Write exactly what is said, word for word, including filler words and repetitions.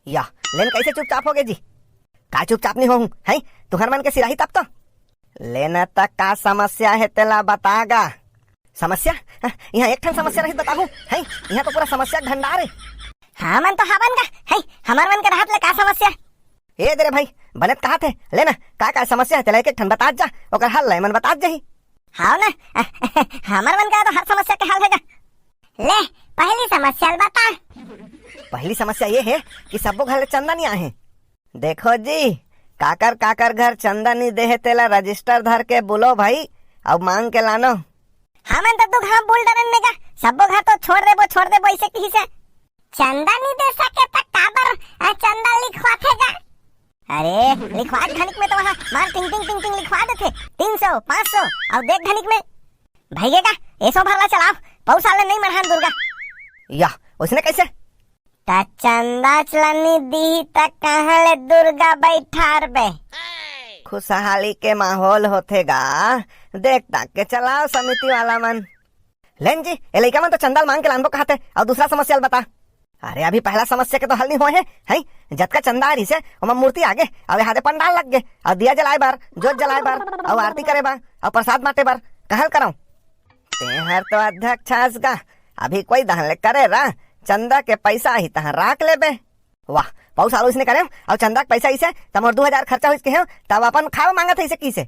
या, लेन कैसे चुपचाप होगे जी? का चुपचाप नहीं होहूं, हैं? तुहर मन के सिराही तब तो। लेना त का समस्या हे तेला बता गा। समस्या? हाँ, इहाँ एक ठन समस्या रहित बताहूं, हैं? इहाँ तो पूरा समस्या के भंडार हे। हमन तो हावन गा, हैं? हमर मन के रहत ले का समस्या? ए दे रे भाई, बने त कहत हे, लेना, का का समस्या हे तेला एक एक ठन बतात जा, ओकर हल ले मन बतात जाही। हाव ना, हमर मन के तो हर समस्या के हल हे गा। ले, पहली समस्या ल बता। पहली समस्या ये हे कि सब्बो घर ले चंदा नहीं आहे। देखो जी, काकर काकर घर चंदा नहीं देहे तेला रजिस्टर धर के बोलो भाई, अउ मांग के लानो। हमन तो दू घाव बोल डरन में गा, सब्बो घर तो छोड़ देबो, छोड़ देबो, ऐसे किहिसे। चंदा नहीं दे सके त काबर, आ, चंदा लिखवाथे गा? अरे, लिखवात घनिक में तो वहाँ मार टिंग टिंग टिंग टिंग लिखवा देथे, तीन सौ, पाँच सौ, अउ देख घनिक में। भइगे गा, एसो भर ला चलाव, पौसा ले नहीं मरहान दुर्गा। या, उसने कैसे? त चंदा चलनी दी त कहाँ ले दुर्गा बैठार बे? खुशहाली के माहौल होथे गा, देख ताक के चलाव समिति वाला मन। लेन जी, ए लइका मन तो चंदा ल मांग के लानबो कहत हे, अउ दूसरा समस्या ल बता। अरे, अभी पहला समस्या के तो हल नहीं होए हे, हैं? जतका चंदा आ रहिसे, ओमा मूर्ति आगे, अउ एहादे पंडाल लग गे, अउ दिया जलाए बर, जोत जलाए बर, अउ आरती करे बर, अउ प्रसाद बांटे बर, कहाँ ल करंव? तेहर तो अध्यक्ष हस गा, अभी कोई दहन ले करे रा, चंदा के पैसा आही तहाँ राख लेबे। वाह, पौस आलू इसने करेंव, अउ चंदा के पैसा इसे, त मोर दू हजार खर्चा होइस केहेंव, तब अपन खाव मांगत हे इसे किसे?